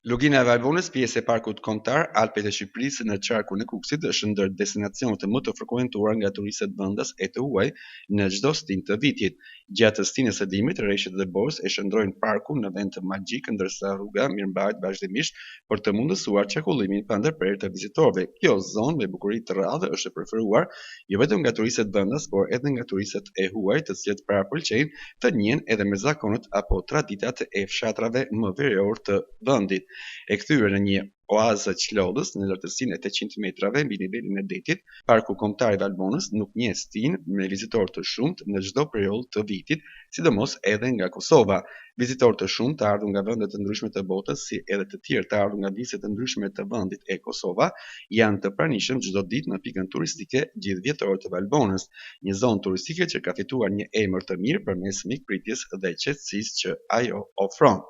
Lugina e Valbonës, pjesë e Parkut Kombëtar Alpet e Shqipërisë në qarkun e Kukësit, është ndër destinacionet më të frekuentuara nga turistët vendas e të huaj në çdo stinë të vitit. Gjatë stinës së dimrit, reshjet e dëborës e shndërrojnë parkun në vend magjik, ndërsa rruga mirëmbahet vazhdimisht për të mundësuar qarkullimin pa ndërprerë të vizitorëve. Kjo zonë me bukuri të rrallë është e preferuar jo vetëm nga turistët vendas, por edhe nga turistët e huaj, të cilët parapëlqejnë të njihen edhe me zakonet apo traditat e fshatrave më veriorë të vendit. E kthyer në një oazë çlodhës në lartësinë e 800 metrave mbi nivelin e detit, Parku Kombëtar i Valbonës nuk njeh stinë me vizitorë të shumtë në çdo periudhë të vitit, sidomos edhe nga Kosova. Vizitorë të shumtë të ardhur nga vende të ndryshme të botës, si edhe të tjerë të ardhur nga vise të ndryshme të vendit e Kosova, janë të pranishëm çdo ditë në pikën turistike gjithëvjetore të Valbonës, një zonë turistike që ka fituar një emër të mirë përmes mikpritjes dhe qetësisë që ajo ofron.